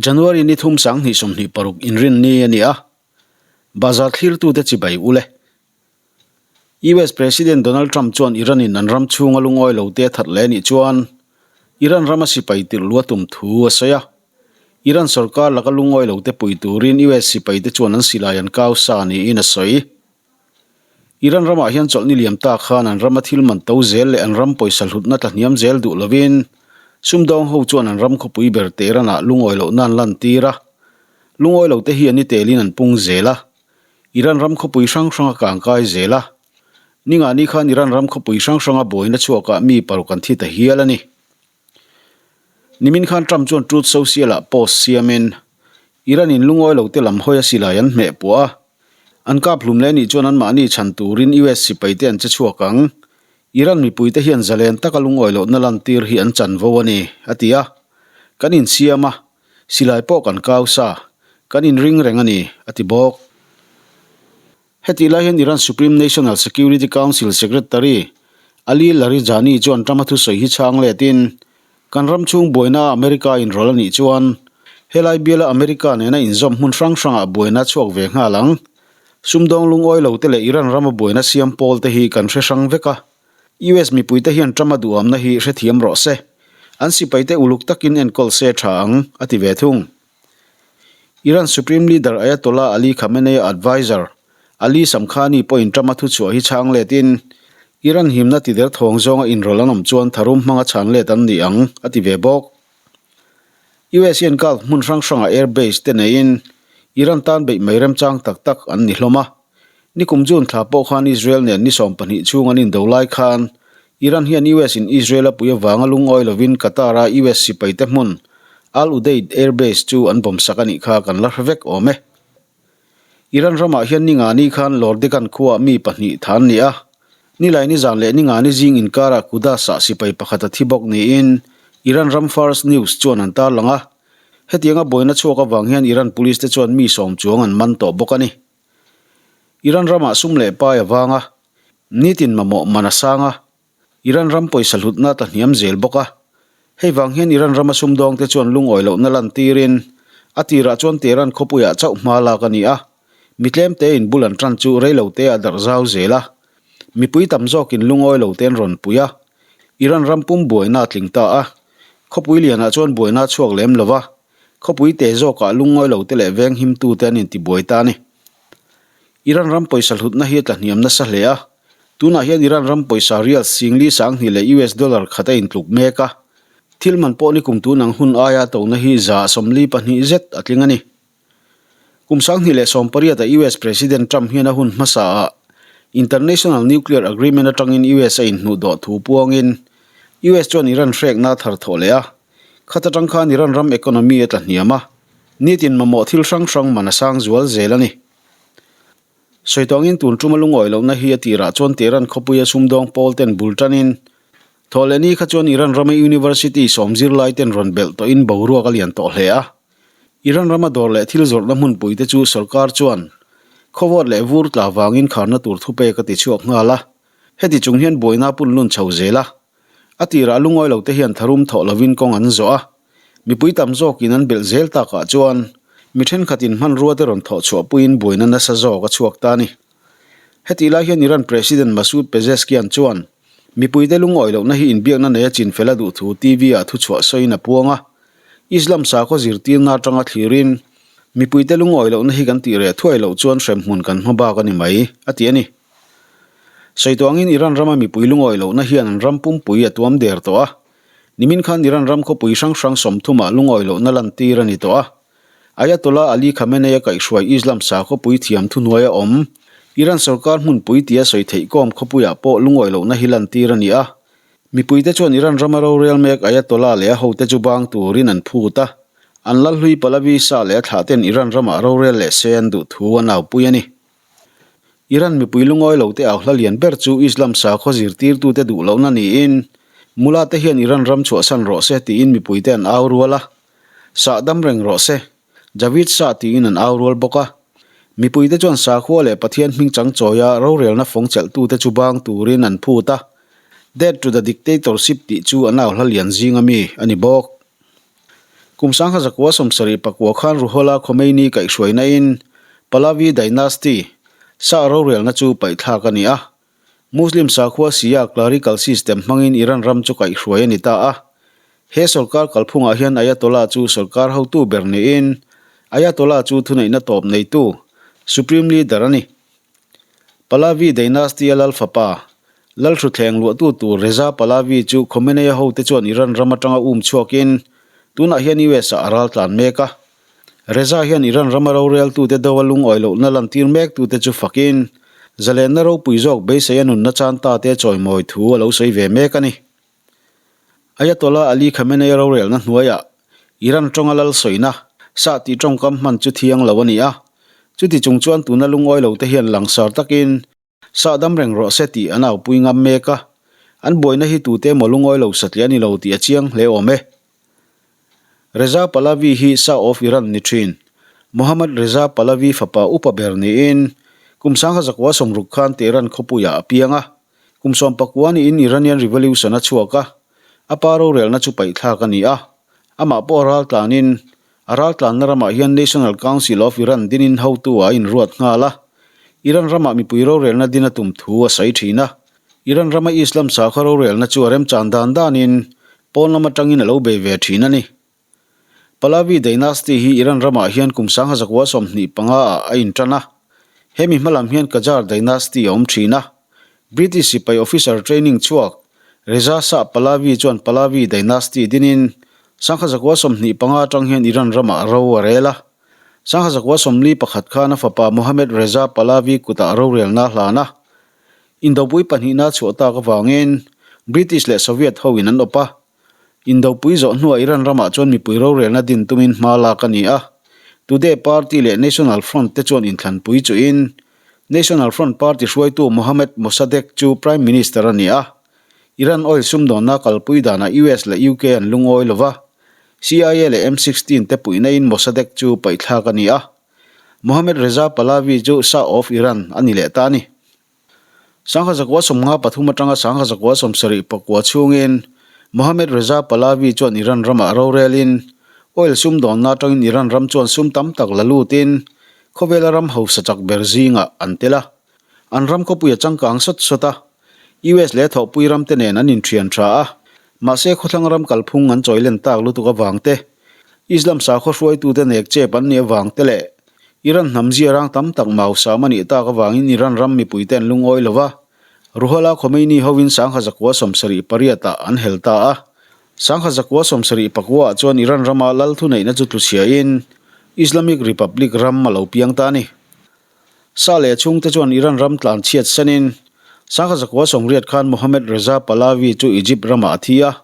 January ni thum 2026 inrinni a ni a, bazar thlirtute chibai ule. US President Donald Trump chuan Iran in an ram chhunga lungawi lo te a that leh anih chuan Iran rama sipai tirh lu a tum thu a sawi a. Iran sorkar laka lungawi lo te pui turin US sipai te chuan an silai an kau sa niin a sawi. Iran ramah hian chawlhni liam ta khan an rama thil man to zel leh an ram pawisa hlutna tlahniam zel duh lovin sumdawng ho chuan an ram khawpui ber Tehran-ah lungawi lohna an lantir a. Lungawi lote hi an i telin an pung zel a. Iran ram khawpui hrang hrang a kangkai zel a. Ningani khan Iran ram khawpui hrang hranga buaina chhuakah mi paruk an thi ta hial a ni. Nimin khan Trump chuan Truth Social-ah post siamin, Iran in lungawi lo te lam hawi a silai an hmeh puah a, an kap hlum leh anih chuan anmahni chhan turin US sipai te an che chhuak ang. Iran mipuite hian zalen taka lungawi lohna lantir hi an chanvo a ni, a ti a. Kan insiam a, silai pawh kan kau sa, kan inring reng a ni, a ti bawk. Hetih lai hian Iran Supreme National Security Council Secretary Ali Larijani chuan Trump-a thusawi hi chhang letin, Kan ram chhung buaina America inrawlh a nih chuan helai biala America nena inzawm hmun hrang hrangah buaina a chhuak ve nghal ang. Sumdawng lungawi lo te leh Iran rama buaina siam pawl te hi kan hre hrang vek a. US mipuite hian Trump-a duhamna hi hrethiam rawh se. An sipaite uluk takin enkawl se tha ang, a ti ve thung. Iran Supreme Leader Ayatollah Ali Khamenei adviser Ali Shamkhani pawhin Trump-a thuchhuah hi chhang letin, Iran himna tider thawng zawnga inrawlh an awm chuan tharum hmanga chhan let an ni ang, a ti ve bawk. US hian Gulf hmun hrang hrangah air base te neiin Iran tan beih mai remchang tak tak an ni hlawm a. Nikum June thla pawh khan Israel nen ni 12 chhung an indo lai khan Iran hian US in Israel a pui avanga lungawi lovin Qatar-a US sipaite hmun Al Udeid Air Base chu an bawm sak a nih kha kan la hre vek awm e. Iran ramah hian Ningani khan Lordegan khuaah mi pahnih tha an ni a, Nilaini zan leh Ningani zing inkarah Qudas-ah sipai pakhat a thi bawk niin Iran ram Fars News chuan an tarlang a. Hetianga buaina chhuak avang hian Iran police te chuan mi sawm chuang an man tawh bawk a ni. Iran ramah sum leh pai a vang a, nitin mamawh man a sang a, Iran ram pawisa hlutna ta hniam zel bawk a. Hei vang hian Iran rama sumdawngte chuan lungawi lohna lantirin a tirah chuan Tehran khawpuiah chauh hma lak a ni a, mi tlemte in bul an tan chu reilote a darh zau zel a, mipui tam zawkin lungawi lote an rawn pui a, Iran ram pum buaina a tling ta a, khawpui lianah chuan buaina a chhuak lem lo va. Khawpui te zawkah lungngawi lo te leh veng himtute an intibuai ta a ni. Iran ram pawisa hlutna hi a tlahniam nasa hle a, tunah hian Iran ram pawisa rial singli 2000 leh US dollar khat a intluk mek a, thil man pawh ni kum tun ang hun aia tona hi 42% zet a tling a ni. Kum 2018 a US President Trump hian a hun hmasa ah International Nuclear Agreement atangin US a inhnuhdawh thu puangin US chuan Iran hrekna a thar thawh leh a, Khat atang khan Iran ram economy a tla hniam a, nitin mamawh thil hrang hrang man a sang zual zel a ni. Sawi tawngin tun tuma lungawi lohna hi a tirah chuan Tehran khawpuia sumdawng pawl ten bul tanin thaw leh ni kha chuan Iran rama university sawm zirlai ten rawn belh tawhin boruak a lian tawh hle a. Iran rama dawr leh thil zawrhna hmunpui te chu sorkar chuan khawvawt leh vur tla vangin kharna tur thupek a ti chhuak nghal a, heti chung hian buaina a punlun chho zel a. A tirah lungawi lote hian tharum thawh lovin kawng an zawh a, mipui tam zawkin an belh zel takah chuan mi thenkhatin hmanrua te rawn thawh chhuahpuiin buaina nasa zawk a chhuak ta a ni. Hetih lai hian Iran President Masoud Pezeshkian chuan mipuite lungawi lohna hi inbiakna neia chinfel a duh thu TV-ah thuchhuah sawiin a puang a, Islam sakhaw zirtirna atanga thlirin mipuite lungawi lohna hi kan tih reh thuai loh chuan hremhmun kan hma bak a ni mai, a ti a ni. Sawi tawh angin Iran rama mipui lungawi lohna hian an ram pumpui a tuam der tawh a. Nimin khan Iran ram khawpui hrang hrang 30 ah lungawi lohna lantir a ni tawh a. Ayatollah Ali Khamenei a kaihhruai Islam sakhawpui thiam thuhnuai a awm. Iran sorkar hmunpui tia sawi theih kawm khawpuiah pawh lungawi lohna hi lantir a ni a. Mipuite chuan Iran rama rorel mek Ayatollah leh a hote chu bang turin an phut a. An lalhlui Pahlavi Shah leh a thlahten Iran ramah rorel leh se an duh thu an aupui a ni. Iran mipui lungawi lo te au hla lian ber chu Islam sakhaw zirtirtute duh lohna niin Mullah te hian Iran ram chhuahsan rawh se tiin mipuite an au rual a, Shah dam reng rawh se, Javid Shah tiin an au rual bawk a. Mipuite chuan sakhua leh Pathian hming chang chawia rorelna fawng chelhtute chu bang turin an phut a, Death to the dictatorship tih chu an au hla lian zinga mi a ni bawk. Kum 1974 khan Ruhollah Khomeini kaihhruainain Pahlavi Dynasty, Shah rorelna chu paihthlak a ni a. Muslim sakhua Shia clerical system hmangin Iran ram chu kaihhruai a ni ta a. He sorkar kalphungah hian Ayatollah chu sorkar hotu ber niin Ayatollah chu thuneihna tawp neitu, supreme leader, a ni. Pahlavi Dynasty-a lal fapa, lal hrutthleng luahtu tur Reza Pahlavi chu Khomeini-a hote chuan Iran ram atanga um chhuakin tunah hian US-ah a ral tlan mek a. Reza hian Iran rama roreltute do a lungawi lohna lantir mektute chu fakin zalenna ropui zawk beisei a nunna chan ta te chawimawi thu a lo sawi ve mek a ni. Ayatollah Ali Khamenei rorelna hnuaiah Iran tawnga lal sawina sah tih tawngkam hman chu thiang lo a ni a. Chuti chung chuan tuna lungawi lo te hian langsar takin sah dam reng rawh se tih an aupui ngam mek a. An buaina hi tute emaw lungawi lo satliah a ni lo tih a chiang hle awm e. Reza Pahlavi hi Shah of Iran ni thin. Mohammad Reza Pahlavi fapa upa ber niin kum 1960 khan Tehran khawpuiah a piang a. Kum 14 niin Iranian Revolution a chhuak a, a pa rorelna chu paihthlak a ni a. Amah pawh raltlanin, a raltlanna ramah hian National Council of Iran dinin hotu ah a inruat nghal a. Iran ramah mipui rorelna din a tum thu a sawi thin a. Iran rama Islam sakhaw rorelna chu a remchan dan danin pawn lam atangin a lo bei ve thin a ni. Pahlavi Dynasty hi Iran ramah hian kum 1925 ah a intan a. Hemi hmalam hian Qajar Dynasty a awm thin a. British sipai officer training chhuak Reza Shah Pahlavi chuan Pahlavi Dynasty dinin 1925 atang hian Iran ramah ro a rel a. 1941 khan a fapa Mohammad Reza Pahlavi kutah rorelna a hlan a. Indopui pahnihna chhuah tak avangin British leh Soviet hoin an awp a. Indopui zawh hnuah Iran ramah chuan mipui rorelna din tumin hma lak a ni a. Tudeh Party leh National Front te chuan inthlanpui chuhin National Front Party hruaitu Mohammad Mossadegh chu Prime Minister a ni a. Iran oil sumdawnna kalpui danah US leh UK an lungawi lo va, CIA leh M-sixteen te puihnain Mossadegh chu paihthlak a ni a. Mohammad Reza Pahlavi chu Shah of Iran a ni leh ta a ni. 1953 atanga 1974 chhungin Mohammad Reza Pahlavi chuan Iran ramah rorelin oil sumdawnna atangin Iran ram chuan sum tam tak la lutin khawvela ram hausa chak ber zingah an tel a. An ram khawpui a changkang sawt sawt a, US leh thawhpui ramte nen an inthian tha a, mahse khawthlang ram kalphung an chawilen tak lutuk avangte, Islam sakhaw hruaitute nek chep an nih avangte leh Iran hnam zia rang tam tak mau sam a nih tak avangin Iran ram mipuite an lungawi lo va, Ruhollah Khomeini hovin 1978 ah an hel ta a. 1979 ah chuan Iran rama lal thuneihna chu tluchhiain Islamic Republic ram a lo piang ta a ni. Shah leh a chhungte chuan Iran ram tlan chhiat sanin 1980 khan Mohammad Reza Pahlavi chu Egypt ramah a thi a,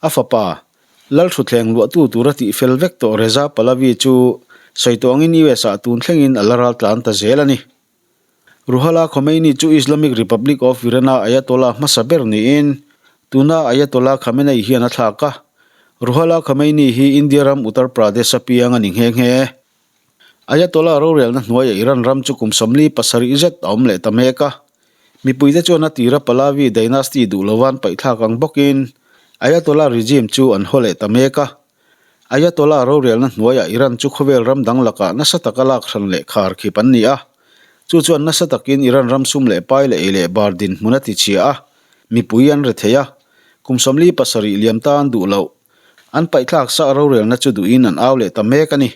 a fapa, Lal thutthleng luahtu tura tih fel vek tawh Reza Pahlavi chu sawi tawh angin US ah tun thlengin a la ral tlan ta zel a ni. Ruhollah Khomeini chu Islamic Republic of Iran-a Ayatollah hmasa ber niin tuna Ayatollah Khamenei hian a thlak a. Ruhollah Khomeini hi India ram Uttar Pradesh-a piang a ni nghe nghe. Ayatollah rorelna hnuaiah Iran ram chu kum 47 zet a awm leh ta mek a. Mipuite chuan a tira Pahlavi dynasty duh lovan paihthlak ang bawkin Ayatollah regime chu an haw leh ta mek a. Ayatollah rorelna hnuaiah Iran chu khawvel ram dang lakah nasa taka lak hran leh khar khip an ni a. Chu chuan nasa takin Iran ram sum leh pai leh ei leh bar dinhmun a tichhia a, mipui an rethei a. Kum 47 liam ta an duh loh. An paihthlak sah rorelna chu duhin an au leh ta mek a ni.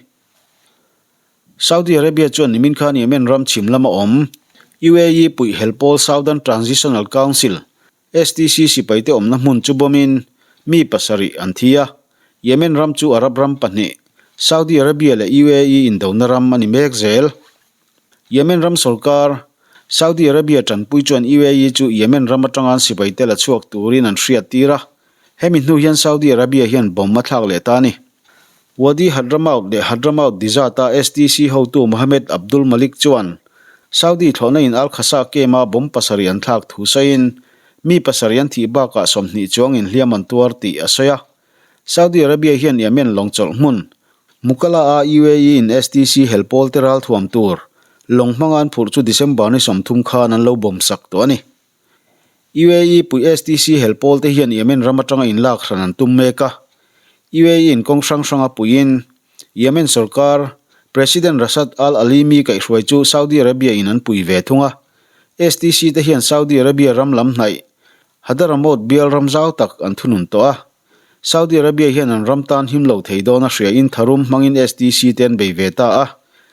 Saudi Arabia chuan nimin khan Yemen ram chhim lama awm UAE puih hel pawl Southern Transitional Council, STC, sipaite awmna hmun chu bawmin mi pasarih an thi a. Yemen ram chu Arab ram pahnih, Saudi Arabia leh UAE indona ram a ni mek zel. Yemen ram sorkar, Saudi Arabia tanpui chuan UAE chu Yemen ram atanga an sipaite la chhuak turin an hriattir a. Hemi hnu hian Saudi Arabia hian bomb a thlak leh ta a ni. Wadi Hadramaut leh Hadramaut Dizat-a STC hotu Mohammed Abdul Malik chuan Saudi thlawhna in Al-Khasa camp-a bomb pasarih an thlak thu sawiin mi pasarih an thih bakah 20 chuang inhliam an tuar tih a sawi a. Saudi Arabia hian Yemen lawng chawlh hmun Mukalla-a UAE in STC hel pawlte ralthuam tur lawng hmanga an phurh chu December ni 30 khan an lo bomb sak tawh a ni. UAE pui STC hel pawlte hian Yemen ram atanga inlak hran an tum mek a. UAE in kawng hrang hranga puiin Yemen sorkar President Rashad al-Alimi kaihhruai chu Saudi Arabia in an pui ve thung a. STC te hian Saudi Arabia ram lam hnaih Hadramaut bial ram zau tak an thunun tawh a. Saudi Arabia hian an ram tan him lo thei dawn a hria in tharum hmangin STC te an bei ve ta a.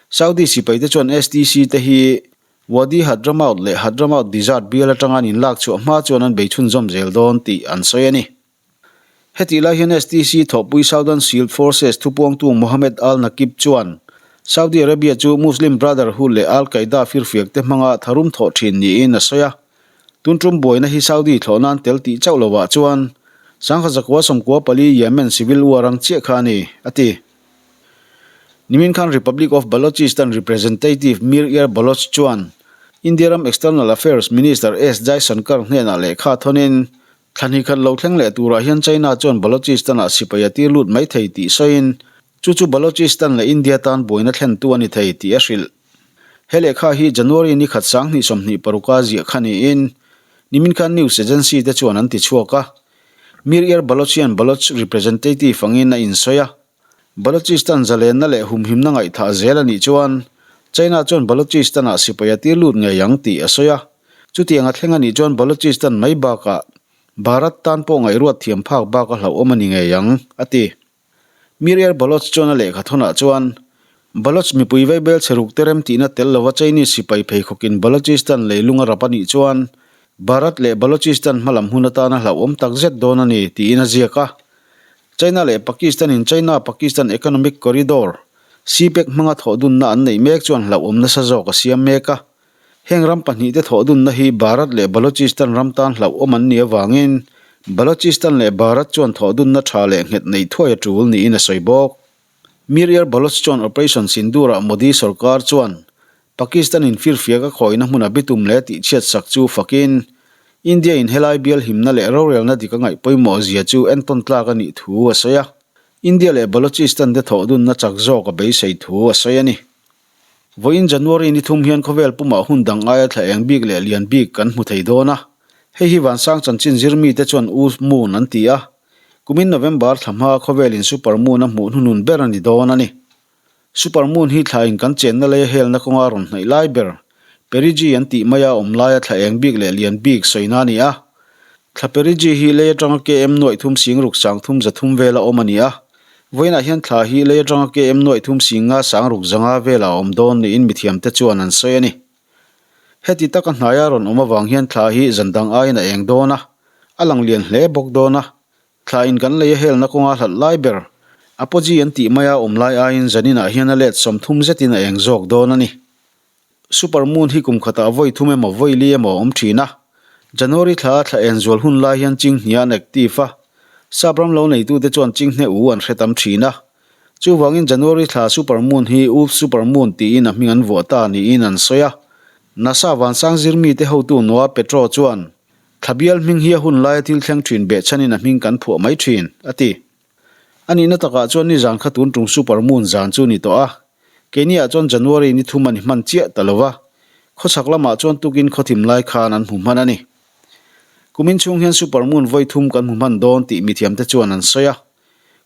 Saudi sipai te chuan STC te hi Wadi Hadramaut leh Hadramaut Desert bial atanga an inlak chhuah hma chuan an bei chhunzawm zel dawn tih an sawi a ni. Hetih lai hian STC thawhpui Southern Shield Forces thupuangtu Mohammed al-Naqib chuan Saudi Arabia chu Muslim Brotherhood leh al-Qaeda firfiak te hmanga tharum thawh thin niin a sawi a. Tun tum buaina hi Saudi thlawh nan tel tih chauh lovah chuan Sangha zakua 94 Yemen civil war ang chiah kha a ni, a ti. Nimin khan Republic of Balochistan Representative Mir Yar Baloch chuan India ram External Affairs Minister S Jaishankar hnenah lehkha thawnin Thla hnih khat lo thleng leh turah hian China chuan Balochistan-ah sipai a tir lut mai thei tih sawiin chu chu Balochistan leh India tan buaina thlentu a ni thei tih a hrilh. He lehkha hi January ni khat 2026 a ziah kha niin nimin khan news agency te chuan an ti chhuak a. Mir Yar Baloch hian Baloch representative angin a insawi a. Balochistan zalenna leh humhimna ngaihthah zel a nih chuan China chuan Balochistan-ah sipai a tir lut ngei ang tih a sawi a. Chutiang a thleng a nih chuan Balochistan mai bakah Bharat tan pawh ngaihruat thiam phak bak a hlauhawm a ni ngei ang, a ti. Mir Yar Baloch chuan a lehkha thawnah chuan Baloch mipui vaibel chhe ruk te rem tihna tel lova Chinese sipai pheikhawkin Balochistan leilung a rap a nih chuan Bharat leh Balochistan hmalam hun atana hlauhawm tak zet dawn a ni, tiin a ziak a. China leh Pakistan in China-Pakistan Economic Corridor, CPEC, hmanga thawhdunna an neih mek chuan hlauhawm nasa zawk a siam mek a. Heng ram pahnihte thawhdunna hi Bharat leh Balochistan ram tan hlauhawm an nih avangin Balochistan leh Bharat chuan thawhdunna tha leh nghet neih thuai a tul niin a sawi bawk. Mir Yar Baloch chuan Operation Sindoor-ah Modi sorkar chuan Pakistan in firfiak a khawihna hmuna bitum leh tihchhiat sak chu fakin India in helai bial himna leh rorelna dik a ngaih pawimawh zia chu entawn tlak a nih thu a sawi a. India leh Balochistan te thawhdunna chak zawk a beisei thu a sawi a ni. Vawiin January ni thum hian khawvel pumah hun dang aia thla eng bik leh lian bik kan hmu thei dawn a. Hei hi Vansang chanchin zirmi te chuan Wolf Moon an ti a. Kumin November thla hma khawvelin Super Moon a hmuh hnuhnun ber a ni dawn a ni. Super Moon hi thla in kan chenna lei a helna kawnga rawn hnaih lai ber, Perigee an tih maia awm laia thla eng bik leh lian bik sawina a ni a. Thla Perigee hi lei atanga KM nuaih thum sing ruk sang thum za thum vela awm a ni a. Vawiinah hian thla hi lei atanga KM nuaih thum sing nga sang ruk zanga vela a awm dawn niin mithiamte chuan an sawi a ni. Heti taka hnaia rawn awm avang hian thla hi zan dang aiin a eng dawn a, a lang lian hle bawk dawn a. Thla in kan lei a helna kawnga hlat lai ber, Apogee an tih maia awm lai aiin zaninah hian a let 30 zetin a eng zawk dawn a ni. Super Moon hi kum khatah vawi thum emaw vawi li emaw a awm thin a. January thla a thla en zual hun lai hian chinghnia an active a, sap ram lo neitute chuan chinghne u an hre tam thin a. Chuvangin January thla Super Moon hi Wolf Super Moon tiin a hming an vuah ta niin an sawi a. NASA vansang zirmite hotu Noah Petro chuan, Thla bial hming hi a hun laia thil thleng thin behchhanin a hming kan phuah mai thin, a ti. A nihna takah chuan nizan kha tun tum Super Moon zan chu ni tawh a. Keiniah chuan January ni thum a ni hman chiah ta lo va, khawchhak lamah chuan tukin khawthim lai khan an hmu hman a ni. Kumin chhung hian Super Moon vawi thum kan hmu hman dawn tih mithiamte chuan an sawi a.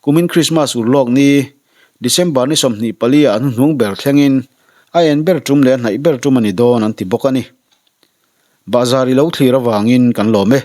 Kumin Krismas ur lawk ni, December ni 24 ah hnuhnung ber thlengin a en ber tum leh a hnaih ber tum a ni dawn an ti bawk a ni. Bahzar i lo thlir avangin kan lawm e.